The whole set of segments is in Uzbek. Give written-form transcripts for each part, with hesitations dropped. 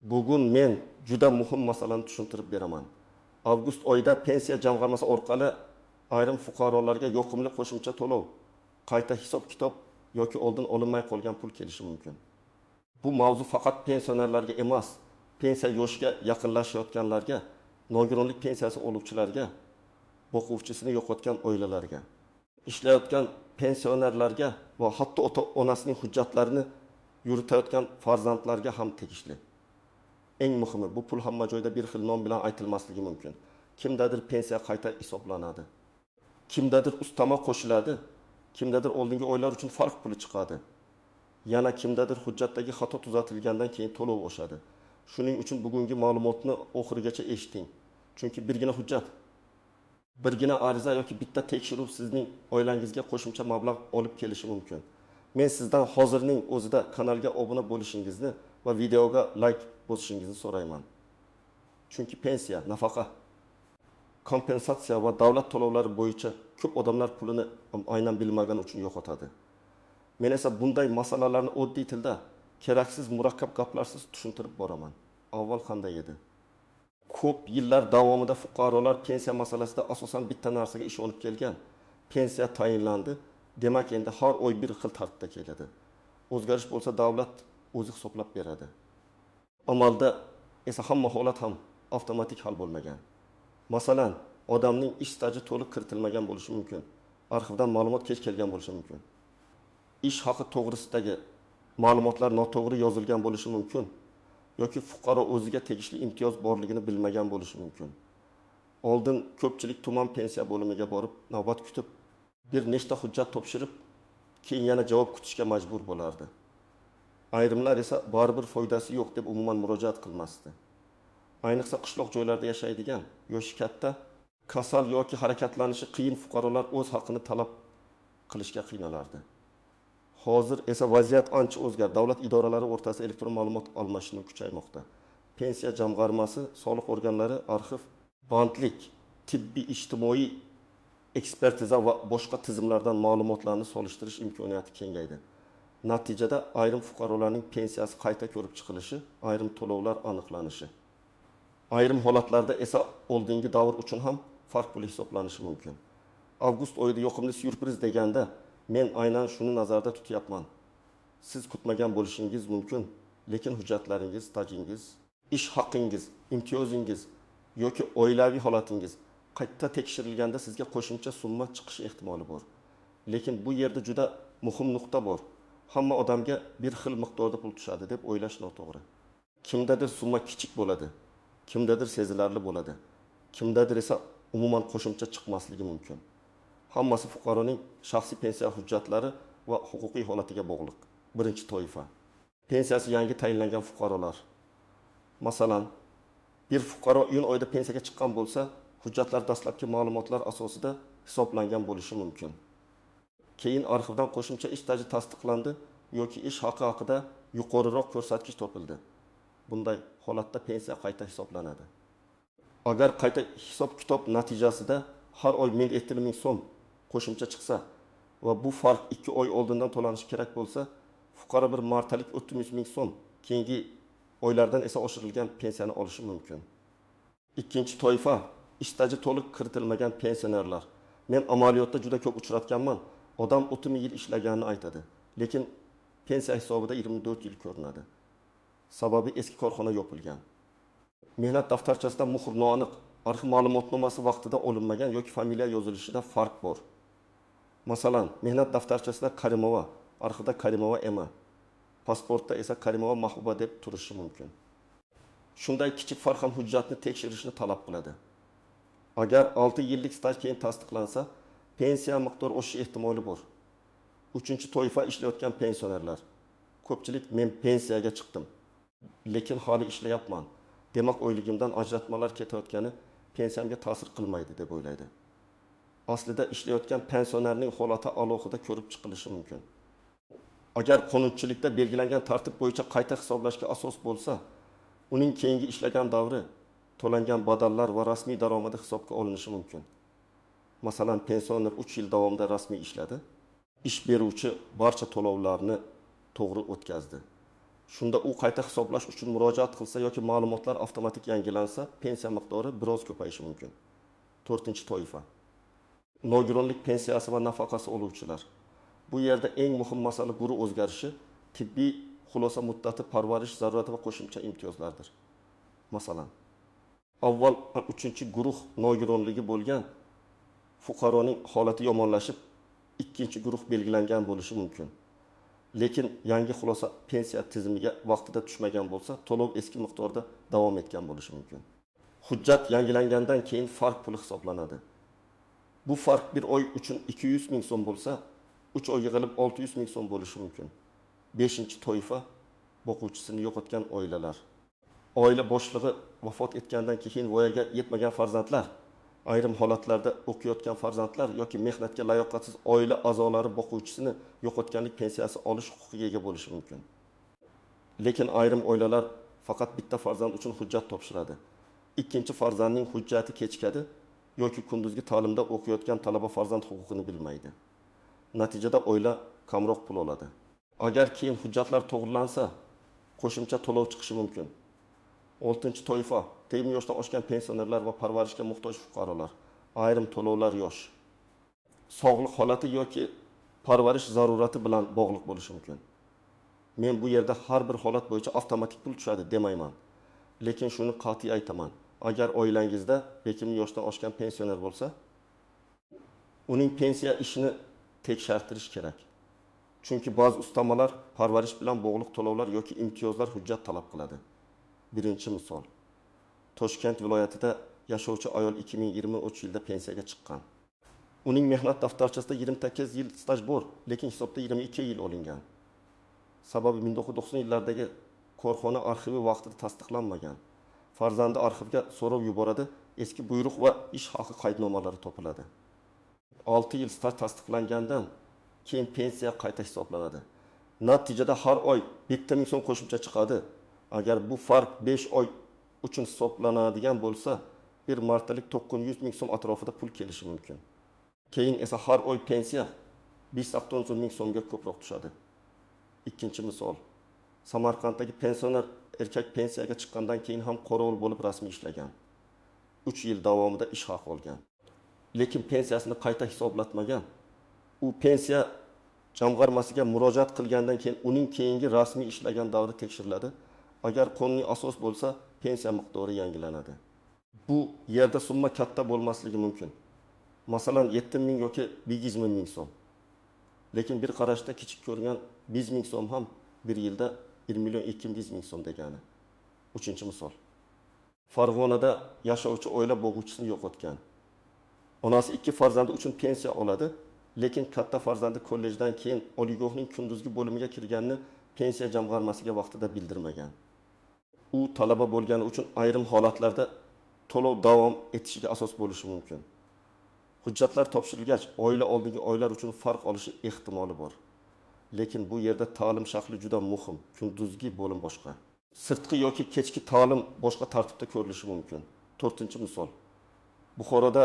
Bugun men juda muhim masalani tushuntirib beraman. Avgust oyida Pensiya jamg'armasi orqali ayrim fuqarolarga yoqimli qo'shimcha to'lov, qayta hisob-kitob yoki oldin olinmay qolgan pul kelishi mumkin. Bu mavzu faqat pensionerlarga emas, pensiya yoshiga yaqinlashayotganlarga, nogironlik pensiyasi oluvchilarga, boquvchisini yo'qotgan oilalarga, ishlayotgan pensionerlarga va hatto ota-onasining hujjatlarini yuritayotgan farzandlarga ham tegishli. Eng muhimi, bu pul hamma joyda bir xil nom bilan aytilmasligi mumkin. Kimdadir pensiya qayta hisoblanadi, kimdadir ustama qo'shiladi, kimdadir oldingi oylar uchun farq puli chiqadi. Yana kimdadir hujjatdagi xato tuzatilgandan keyin to'lov oshadi. Shuning uchun bugungi ma'lumotni oxirigacha eshiting. Chunki birgina hujjat, birgina ariza yoki bitta tekshiruv sizning oilangizga qo'shimcha mablag' olib kelishi mumkin. Men sizdan hozirning o'zida kanalga obuna bo'lishingizni va videoga layk bosishingizni so'rayman. Chunki pensiya, nafaqa, kompensatsiya va davlat to'lovlari bo'yicha ko'p odamlar pulini aynan bilmagani uchun yo'qotadi. Men esa bunday masalalarni oddiy tilda, keraksiz murakkab gaplarsiz tushuntirib boraman. Avval qanday edi? Ko'p yillar davomida fuqarolar pensiya masalasida asosan bitta narsaga ishonib kelgan. Pensiya tayinlandi, demak endi har oy bir xil tartibda keladi. O'zgarish bo'lsa davlat o'zi hisoblab beradi. Amalda esa hamma holat ham avtomatik hal bo'lmagan. Masalan, odamning ish staji to'liq kiritilmagan bo'lishi mumkin. Arxivdan ma'lumot kech kelgan bo'lishi mumkin. Ish haqi to'g'risidagi ma'lumotlar noto'g'ri yozilgan bo'lishi mumkin yoki fuqaro o'ziga tegishli imtiyoz borligini bilmagan bo'lishi mumkin. Oldin ko'pchilik tuman pensiya bo'limiga borib, navbat kutib, bir nechta hujjat topshirib, keyin yana javob kutishga majbur bo'lardi. Ayrimlar esa baribir foydasi yo'q deb umuman murojaat qilmasdi. Ayniqsa qishloq joylarda yashaydigan, yoshi katta, kasal yoki harakatlanishi qiyin fuqarolar o'z haqini talab qilishga qiynalardi. Hozir esa vaziyat ancha o'zgardi. Davlat idoralari o'rtasida elektron ma'lumot almashinuvi kuchaymoqda. Pensiya jamg'armasi, soliq organlari, arxiv, bandlik, tibbiy, ijtimoiy ekspertiza va boshqa tizimlardan ma'lumotlarni solishtirish imkoniyati kengaydi. Natijada ayrim fuqarolarning pensiyasi qayta ko'rib chiqilishi, ayrim to'lovlar aniqlanishi, ayrim holatlarda esa oldingi davr uchun ham farq puli hisoblanishi mumkin. Avgust oyida yoqimli syurpriz deganda men aynan shuni nazarda tutyapman. Siz kutmagan bo'lishingiz mumkin, lekin hujjatlaringiz, stajingiz, ish haqingiz, imtiyozingiz yoki oilaviy holatingiz qayta tekshirilganda sizga qo'shimcha summa chiqishi ehtimoli bor. Lekin bu yerda juda muhim nuqta bor. Hamma odamga bir xil miqdorda pul tushadi deb o'ylash noto'g'ri. Kimdadir summa kichik bo'ladi, kimdadir sezilarli bo'ladi, kimdadir esa umuman qo'shimcha chiqmasligi mumkin. Hammasi fuqaroning shaxsiy pensiya hujjatlari va huquqiy holatiga bog'liq. Birinchi toifa. Pensiyasi yangi tayinlangan fuqarolar. Masalan, bir fuqaro iyun oyida pensiyaga chiqqan bo'lsa, hujjatlar dastlabki ma'lumotlar asosida hisoblangan bo'lishi mumkin. Keyin arxivdan qo'shimcha ish staji tasdiqlandi yoki ish haqi haqida yuqoriroq ko'rsatkich topildi. Bunday holatda pensiya qayta hisoblanadi. Agar qayta hisob-kitob natijasida har oy 1050 ming so'm qo'shimcha chiqsa va bu farq 2 oy oldindan to'lanishi kerak bo'lsa, fuqaro bir martalik 30 ming so'm, keyingi oylardan esa oshirilgan pensiyani olishi mumkin. Ikkinchi toifa, ish staji to'liq kiritilmagan pensionerlar. Men amaliyotda juda ko'p uchratganman. Odam 30 yil ishlaganini aytadi, lekin pensiya hisobida 24 yil ko'rinadi. Sababi eski korxona yopilgan. Mehnat daftarchasida muhr noaniq, arxiv ma'lumotnomasi vaqtida olinmagan yoki familiya yozilishida farq bor. Masalan, mehnat daftarchasida Karimova, arxivda Karimova Ema, pasportda esa Karimova Mahbuba deb turishi mumkin. Shunday kichik farq ham hujjatni tekshirishni talab qiladi. Agar 6 yillik staj keyin tasdiqlansa, pensiya miqdori oshishi ehtimoli bor. Uchinchi toifa, ishlayotgan pensionerlar. Ko'pchilik men pensiyaga chiqdim, lekin hali ishlayapman. Demak, oyligimdan ajratmalar ketayotgani pensiyamga ta'sir qilmaydi deb o'ylaydi. Aslida ishlayotgan pensionerning holati alohida ko'rib chiqilishi mumkin. Agar qonunchilikda belgilangan tartib bo'yicha qayta hisoblashga asos bo'lsa, uning keyingi ishlagan davri, to'langan badallar va rasmiy daromadi hisobga olinishi mumkin. Masalan, pensioner 3 yil davomida rasmiy ishladi. Ish beruvchi barcha to'lovlarni to'g'ri o'tkazdi. Shunda u qayta hisoblash uchun murojaat qilsa yoki ma'lumotlar avtomatik yangilansa, pensiya miqdori biroz ko'payishi mumkin. To'rtinchi toifa. Nogironlik pensiyasi va nafaqasi oluvchilar. Bu yerda eng muhim masala guruh o'zgarishi, tibbiy xulosa muddati, parvarish zarurati va qo'shimcha imtiyozlardir. Masalan, avval uchinchi guruh nogironligi bo'lgan fuqaroning holati yomonlashib, ikkinchi guruh belgilangan bo'lishi mumkin. Lekin yangi xulosa pensiya tizimiga vaqtida tushmagan bo'lsa, to'lov eski miqdorda davom etgan bo'lishi mumkin. Hujjat yangilangandan keyin farq puli hisoblanadi. Bu farq bir oy uchun 200 ming so'm bo'lsa, 3 oy yig'ilib 600 ming so'm bo'lishi mumkin. Beshinchi toifa boquvchisini yo'qotgan oilalar. Oila boshlig'i vafot etgandan keyin voyaga yetmagan farzandlar, ayrim holatlarda o'qiyotgan farzandlar yoki mehnatga layoqatsiz oila a'zolari boquvchisini yo'qotganlik pensiyasi olish huquqiga ega bo'lishi mumkin. Lekin ayrim oilalar faqat bitta farzand uchun hujjat topshiradi. Ikkinchi farzandning hujjati kechikadi yoki kunduzgi ta'limda o'qiyotgan talaba farzand huquqini bilmaydi. Natijada oila kamroq pul oladi. Agar keyin hujjatlar to'g'rilansa, qo'shimcha to'lov chiqishi mumkin. Oltinchi toifa 20 yoshdan oshgan pensionerlar va parvarishga muhtoj fuqarolar. Ayrim to'lovlar yosh, sog'liq holati yoki parvarish zarurati bilan bog'liq bo'lishi mumkin. Men bu yerda har bir holat bo'yicha avtomatik pul tushadi demayman. Lekin shuni qat'iy aytaman. Agar oilangizda 20 yoshdan oshgan pensioner bo'lsa, uning pensiya ishini tekshirtirish kerak. Chunki ba'zi ustamalar parvarish bilan bog'liq to'lovlar yoki imtiyozlar hujjat talab qiladi. Birinchi misol. Toshkent viloyatida yashovchi ayol 2023 yilda pensiyaga chiqqan. Uning mehnat daftarchasida 28 yil staj bor, lekin hisobda 22 yil olingan. Sababi 1990 yillardagi korxona arxivi vaqtida tasdiqlanmagan. Farzandi arxivga so'rov yuboradi, eski buyruq va ish haqi qaydnomalari topiladi. 6 yil staj tasdiqlangandan keyin pensiya qayta hisoblanadi. Natijada har oy 1 ming so'm qo'shimcha chiqadi. Agar bu farq 5 oy uchun hisoblanadigan bo'lsa, bir martalik 900 ming so'm atrofida pul kelishi mumkin. Keyin esa har oy pensiya 590 ming so'mga ko'proq tushadi. Ikkinchi misol. Samarqanddagi pensioner erkak pensiyaga chiqqandan keyin ham qorovul bo'lib rasmiy ishlagan. 3 yil davomida ish haqi olgan. Lekin pensiyasini qayta hisoblatmagan. U pensiya jamg'armasiga murojaat qilgandan keyin uning keyingi rasmiy ishlagan davri tekshiriladi. Agar qonuniy asos bo'lsa, pensiya miqdori yangilanadi. Bu yerda summa katta bo'lmasligi mumkin. Masalan, 7 ming yoki 20 ming so'm. Lekin bir qarashda kichik ko'ringan 5 ming so'm ham bir yilda 1 million 200 ming so'm degani. Uchinchi misol. Farg'onada yashovchi oila boquvchisini yo'qotgan. Onasi 2 farzandi uchun pensiya oladi, lekin katta farzandi kollejdan keyin oliygohning kunduzgi bo'limiga kirganini pensiya jamg'armasiga vaqtida bildirmagan. U talaba bo'lgani uchun ayrim holatlarda to'lov davom etishiga asos bo'lishi mumkin. Hujjatlar topshirilgach, oila oldingi oylar uchun farq olishi ehtimoli bor. Lekin bu yerda ta'lim shakli juda muhim. Kunduzgi bo'lim boshqa. Sirtqi yoki kechki ta'lim boshqa tartibda ko'rilishi mumkin. To'rtinchi misol. Buxoroda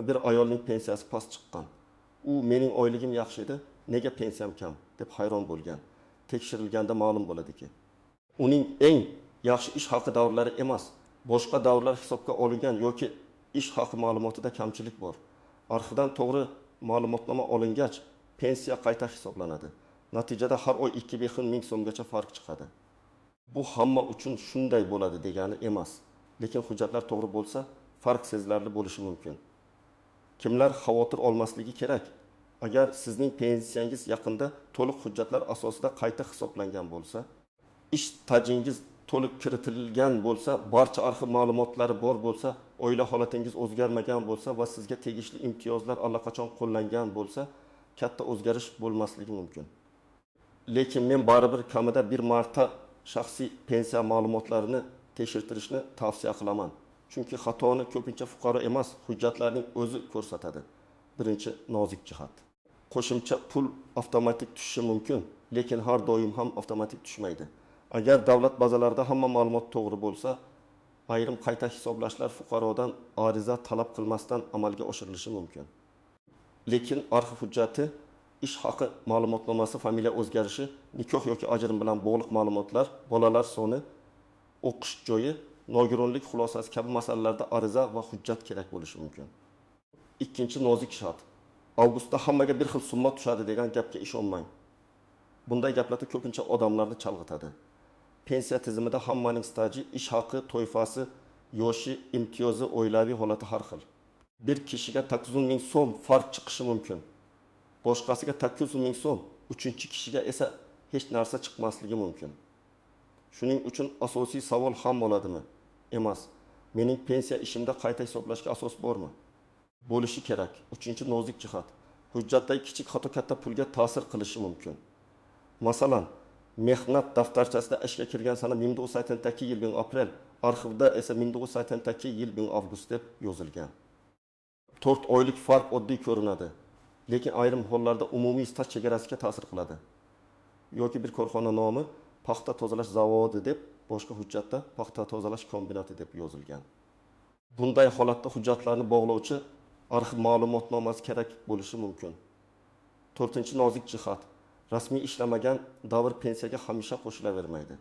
bir ayolning pensiyasi past chiqqan. U mening oyligim yaxshi edi, nega pensiyam kam deb hayron bo'lgan. Tekshirilganda ma'lum bo'ladiki, uning eng yaxshi ish haqi davrlari emas, boshqa davrlar hisobga olingan yoki ish haqi ma'lumotida kamchilik bor. Arxivdan to'g'ri ma'lumotnoma olingach, pensiya qayta hisoblanadi. Natijada har oy 2,5 ming so'mgacha farq chiqadi. Bu hamma uchun shunday bo'ladi degani emas, lekin hujjatlar to'g'ri bo'lsa, farq sezilarli bo'lishi mumkin. Kimlar xavotir olmasligi kerak? Agar sizning pensiyangiz yaqinda to'liq hujjatlar asosida qayta hisoblangan bo'lsa, ish stajingiz to'liq kiritilgan bo'lsa, barcha arxiv ma'lumotlari bor bo'lsa, oila holatingiz o'zgarmagan bo'lsa va sizga tegishli imtiyozlar allaqachon qo'llangan bo'lsa, katta o'zgarish bo'lmasligi mumkin. Lekin men baribir kamida bir marta shaxsiy pensiya ma'lumotlarini tekshirtirishni tavsiya qilaman. Chunki xatoni ko'pincha fuqaro emas, hujjatlarning o'zi ko'rsatadi. Birinchi nozik jihat. Qo'shimcha pul avtomatik tushishi mumkin, lekin har doim ham avtomatik tushmaydi. Agar davlat bazalarida hamma ma'lumot to'g'ri bo'lsa, ayrim qayta hisoblashlar fuqarodan ariza talab qilmasdan amalga oshirilishi mumkin. Lekin arxiv hujjati, Ish haqi ma'lumotnomasi, familiya o'zgarishi, nikoh yoki ajrim bilan bog'liq ma'lumotlar, bolalar soni, o'qish joyi, nogironlik xulosasi kabi masalalarda ariza va hujjat kerak bo'lishi mumkin. Ikkinchi nozik shart. Avgustda hammaga bir xil summa tushadi degan gapga ishonmang. Bunday gaplarda ko'pincha odamlarni chalg'itadi. Pensiya tizimida hammaning staji, ish haqi, toifasi, yoshi, imtiyozi, oilaviy holati har xil. Bir kishiga 9 ming so'm farq chiqishi mumkin. Boshqasiga 900 ming so'm, uchinchi kishiga esa hech narsa chiqmasligi mumkin. Shuning uchun asosiy savol ham bo'ladimi? Emas. Mening pensiya ishimda qayta hisoblashga asos bormi? Bo'lishi kerak. Uchinchi nozik jihat. Hujjatdagi kichik xato katta pulga ta'sir qilishi mumkin. Masalan, mehnat daftarchasida ishga kirgan sana 1982 yil 1 aprel, arxivda esa 1982 yil 1 avgust deb yozilgan. 4 oylik farq oddiy ko'rinadi, lekin ayrim hollarda umumiy staj chegarasiga ta'sir qiladi. Yoki bir korxona nomi paxta tozalash zavodi deb, boshqa hujjatda paxta tozalash kombinati deb yozilgan. Bunday holatda hujjatlarni bog'lovchi arxiv ma'lumotnomasi kerak bo'lishi mumkin. To'rtinchi nozik jihat. Rasmiy ishlamagan davr pensiyaga hamisha qo'shilavermaydi.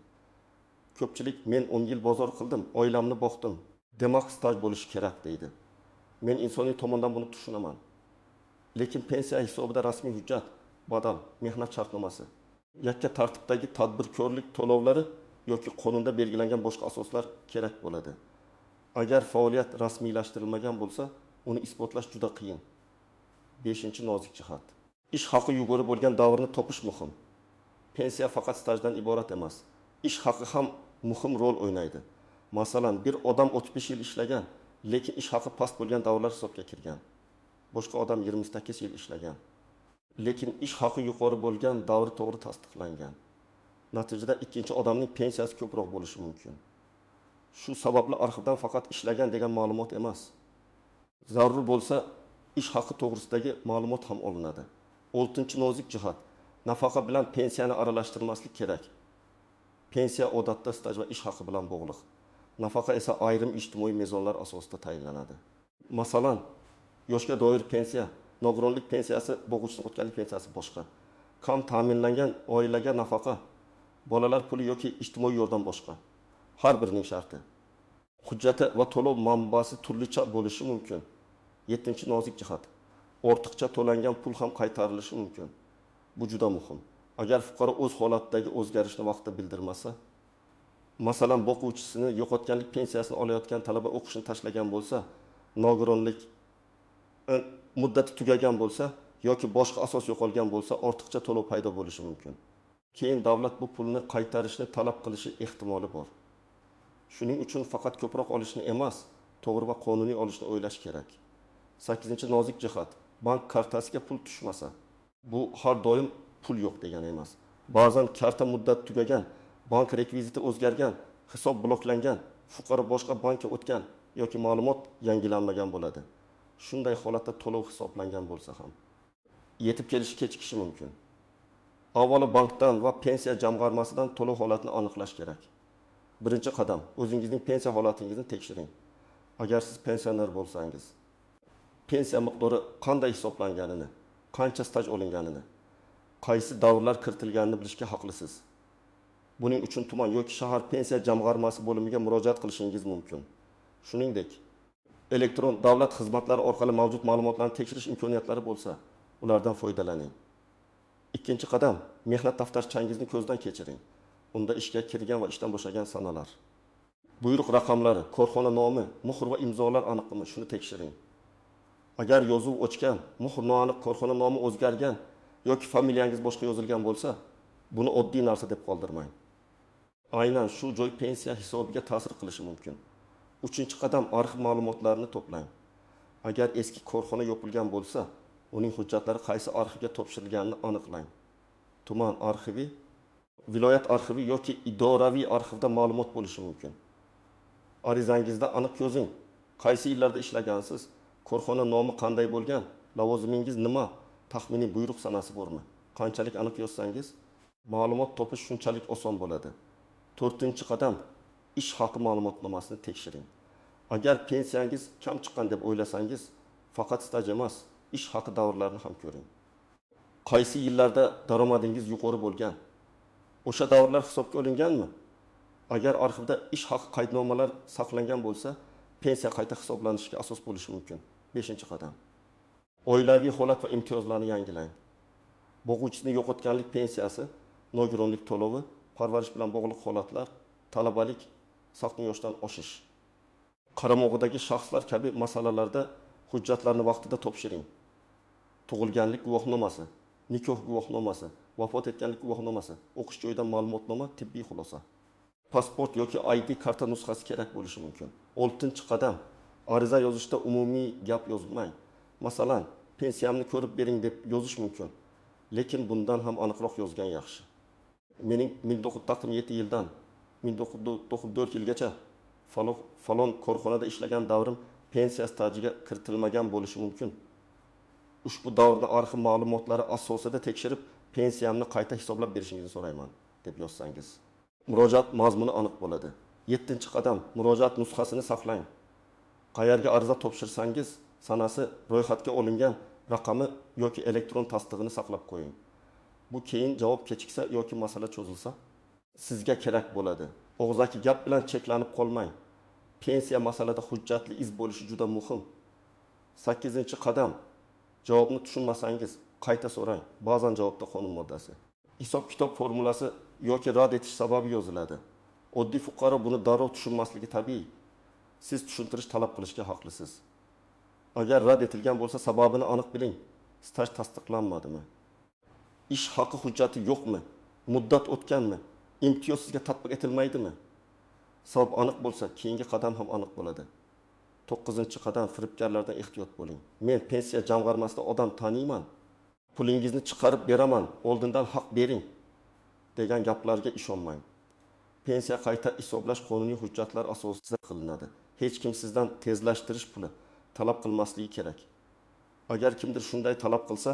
Ko'pchilik men 10 yil bozor qildim, oilamni boqdim, demak staj bo'lishi kerak deydi. Men insoniy tomondan buni tushunaman. Lekin pensiya hisobida rasmiy hujjat, badal, mehnat shartnomasi, yakka tartibdagi tadbirkorlik to'lovlari yoki qonunda belgilangan boshqa asoslar kerak bo'ladi. Agar faoliyat rasmiylashtirilmagan bo'lsa, uni isbotlash juda qiyin. Beshinchi nozik jihat. Ish haqi yuqori bo'lgan davrni topish muhim. Pensiya faqat stajdan iborat emas. Ish haqi ham muhim rol o'ynaydi. Masalan, bir odam 35 yil ishlagan, lekin ish haqi past bo'lgan davrlar hisobga kirgan. Boshqa odam 28 yil ishlagan, lekin ish haqi yuqori bo'lgan davr to'g'ri tasdiqlangan. Natijada ikkinchi odamning pensiyasi ko'proq bo'lishi mumkin. Shu sababli arxivdan faqat ishlagan degan ma'lumot emas, zarur bo'lsa ish haqi to'g'risidagi ma'lumot ham olinadi. Oltinchi nozik jihat. Nafaqa bilan pensiyani aralashtirmaslik kerak. Pensiya odatda staj va ish haqi bilan bog'liq. Nafaqa esa ayrim ijtimoiy mezonlar asosida tayinlanadi. Masalan, yoshga doir pensiya, nogironlik pensiyasi, bo'g'uvchisini o'tganlik pensiyasi boshqa. Kam ta'minlangan oilaga nafaqa, bolalar puli yoki ijtimoiy yordam boshqa. Har birining sharti, hujjati va to'lov manbasi turlicha bo'lishi mumkin. Yettinchi nozik jihat. Ortiqcha to'langan pul ham qaytarilishi mumkin. Bu juda muhim. Agar fuqaro o'z holatidagi o'zgarishni vaqtida bildirmasa, masalan, boquvchisini yo'qotganlik pensiyasini olayotgan talaba o'qishini tashlagan bo'lsa, nogironlik muddati tugagan bo'lsa yoki boshqa asos yo'qolgan bo'lsa, ortiqcha to'lov paydo bo'lishi mumkin. Keyin davlat bu pulni qaytarishni talab qilishi ehtimoli bor. Shuning uchun faqat ko'proq olishni emas, to'g'ri va qonuniy olishni o'ylash kerak. Sakkizinchi nozik jihat. Bank kartasiga pul tushmasa, bu har doim pul yo'q degani emas. Ba'zan karta muddati tugagan, bank rekviziti o'zgargan, hisob bloklangan, fuqaro boshqa bankka o'tgan yoki ma'lumot yangilanmagan bo'ladi. Shunday holatda to'lov hisoblangan bo'lsa ham yetib kelishi kechikishi mumkin. Avvalo bankdan va pensiya jamg'armasidan to'lov holatini aniqlash kerak. Birinchi qadam: o'zingizning pensiya holatingizni tekshiring. Agar siz pensioner bo'lsangiz, pensiya miqdori qanday hisoblanganini, qancha staj olinganini, qaysi davrlar kiritilganini bilishga haqlisiz. Buning uchun tuman yoki shahar pensiya jamg'armasi bo'limiga murojaat qilishingiz mumkin. Shuningdek, elektron davlat xizmatlari orqali mavjud ma'lumotlarni tekshirish imkoniyatlari bo'lsa, ulardan foydalaning. Ikkinchi qadam: mehnat daftarchangizni ko'zdan kechiring. Unda ishga kirgan va ishdan bo'shagan sanalar, buyruq raqamlari, korxona nomi, muhr va imzolar aniqmi, shuni tekshiring. Agar yozuv o'chgan, muhr noaniq, korxona nomi o'zgargan yoki familiyangiz boshqa yozilgan bo'lsa, buni oddiy narsa deb qoldirmang. Aynan shu joy pensiya hisobiga ta'sir qilishi mumkin. Uchinchi qadam: arxiv ma'lumotlarini to'plang. Agar eski korxona yopilgan bo'lsa, uning hujjatlari qaysi arxivga topshirilganini aniqlang. Tuman arxivi, viloyat arxivi yoki idoraviy arxivda ma'lumot bo'lishi mumkin. Arizangizda aniq yozing: qaysi yillarda ishlagansiz, korxona nomi qanday bo'lgan, lavozimingiz nima, taxminiy buyruq sanasi bormi. Qanchalik aniq yozsangiz, ma'lumot topish shunchalik oson bo'ladi. To'rtinchi qadam: ish haqi ma'lumotnomasini tekshiring. Agar pensiyangiz kam chiqqan deb o'ylasangiz, faqat staj emas, ish haqi davrlarini ham ko'ring. Qaysi yillarda daromadingiz yuqori bo'lgan? O'sha davrlar hisobga olinganmi? Agar arxivda ish haqi qaydnomalar saqlangan bo'lsa, pensiya qayta hisoblanishiga asos bo'lishi mumkin. Beshinchi qadam. Oilaviy holat va imtiyozlarni yangilang. Boquvchisini yo'qotganlik pensiyasi, nogironlik to'lovi, parvarish bilan bog'liq holatlar, talabalik, salqin yoshdan oshish. Qaramog'idagi shaxslar kabi masalalarda hujjatlarni vaqtida topshiring. Tug'ilganlik guvohnomasi, nikoh guvohnomasi, vafot etganlik guvohnomasi, o'qish joyidan ma'lumotnoma, tibbiy xulosa. Pasport yoki ID karta nusxasi kerak bo'lishi mumkin. Oltinchi qadam. Ariza yozishda umumiy gap yozmang. Masalan, pensiyamni ko'rib bering deb yozish mumkin. Lekin bundan ham aniqroq yozgan yaxshi. Mening 1997 yildan 1994 yilgacha falon korxonada ishlagan davrim pensiya stajiga kiritilmagan bo'lishi mumkin. Ushbu davrni arxiv ma'lumotlari asosida tekshirib, pensiyamni qayta hisoblab berishingizni so'rayman deb yozsangiz, murojaat mazmuni aniq bo'ladi. Yettinchi qadam. Murojaat nusxasini saqlang. Qayerga ariza topshirsangiz, sanasi, ro'yxatga olingan raqami yoki elektron tasdig'ini saqlab qo'ying. Bu keyin javob kechiksa yoki masala cho'zilsa sizga kerak bo'ladi. Og'zaki gap bilan cheklanib qolmang. Pensiya masalada hujjatli iz bo'lishi juda muhim. Sakkizinchi qadam. Javobni tushunmasangiz qayta so'rang. Ba'zan javobda qonun moddasi, hisob-kitob formulasi yoki rad etish sababi yoziladi. Oddiy fuqaro buni darrov tushunmasligi tabiiy. Siz tushuntirish talab qilishga haqlisiz. Agar rad etilgan bo'lsa, sababini aniq biling. Staj tasdiqlanmadimi? Ish haqi hujjati yo'qmi? Muddat o'tganmi? Imtiyoz sizga tatbiq etilmaydimi? Sabab aniq bo'lsa, keyingi qadam ham aniq bo'ladi. To'qqizinchi qadam. Firibgarlardan ehtiyot bo'ling. Men pensiya jamg'armasida odam taniyman. Pulingizni chiqarib beraman, oldindan haq bering degan gaplarga ishonmang. Pensiya qayta hisoblash qonuniy hujjatlar asosida qilinadi. Hech kim sizdan tezlashtirish puli talab qilmasligi kerak. Agar kimdir shunday talab qilsa,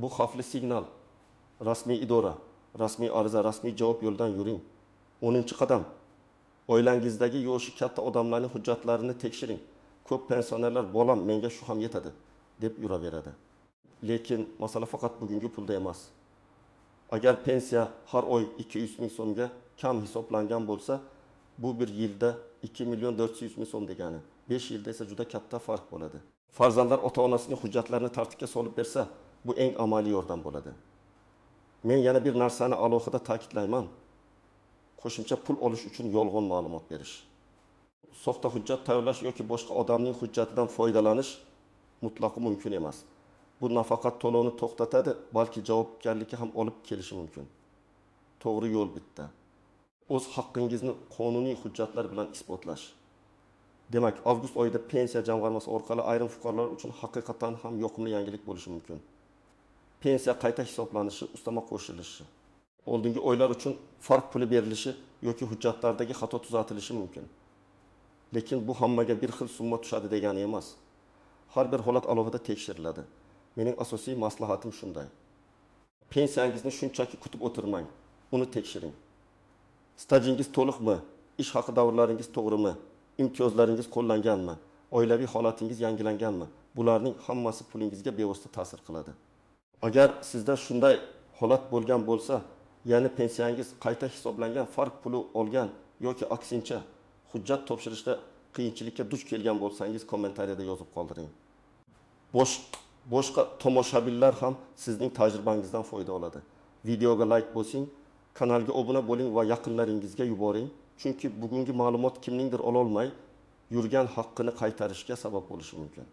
bu xavfli signal. Rasmiy idora, rasmiy ariza, rasmiy javob yo'lidan yuring. 10 qadam. Oilangizdagi yoshi katta odamlarning hujjatlarini tekshiring. Ko'p pensionerlar bolam menga shu ham yetadi deb yuraveradi. Lekin masala faqat bugungi pulda emas. Agar pensiya har oy 200 ming so'mga kam hisoblangan bo'lsa, bu bir yilda 2 million 400 ming so'm degani. 5 yilda esa juda katta farq bo'ladi. Farzandlar ota-onasining hujjatlarini tartibga solib bersa, bu eng amaliy yordam bo'ladi. Men yana bir narsani alohida ta'kidlayman. Qo'shimcha pul olish uchun yolg'on ma'lumot berish. Soxta hujjat tayyorlash yoki boshqa odamning hujjatidan foydalanish mutlaqo mumkin emas. Bu nafaqat to'lovni to'xtatadi, balki javobgarlikka ham olib kelishi mumkin. To'g'ri yo'l bitta. O'z haqqingizni qonuniy hujjatlar bilan isbotlash. Demak, avgust oyida pensiya jamg'armasi orqali ayrim fuqarolar uchun haqiqatan ham yoqimli yangilik bo'lishi mumkin. Pensiya qayta hisoblanishi, ustama qo'shilishi, oldingi oylar uchun farq puli berilishi yoki hujjatlardagi xato tuzatilishi mumkin. Lekin bu hammaga bir xil summa tushadi degani emas. Har bir holat alohida tekshiriladi. Mening asosiy maslahatim shunday. Pensiyangizni shunchaki kutib o'tirmang, uni tekshiring. Stajingiz to'liqmi? Ish haqi davrlaringiz to'g'rimi? Imtiyozlaringiz qo'llanganmi? Oilaviy holatingiz yangilanganmi? Bularning hammasi pulingizga bevosita ta'sir qiladi. Agar sizda shunday holat bo'lgan bo'lsa, ya'ni pensiyangiz qayta hisoblangan, farq puli olgan yoki aksincha hujjat topshirishda qiyinchilikka duch kelgan bo'lsangiz, kommentariyada yozib qoldiring. Boshqa tomoshabinlar ham sizning tajribangizdan foyda oladi. Videoga like bosing, kanalga obuna bo'ling va yaqinlaringizga yuboring. Chunki bugungi ma'lumot kimningdir ololmay yurgan haqqini qaytarishga sabab bo'lishi mumkin.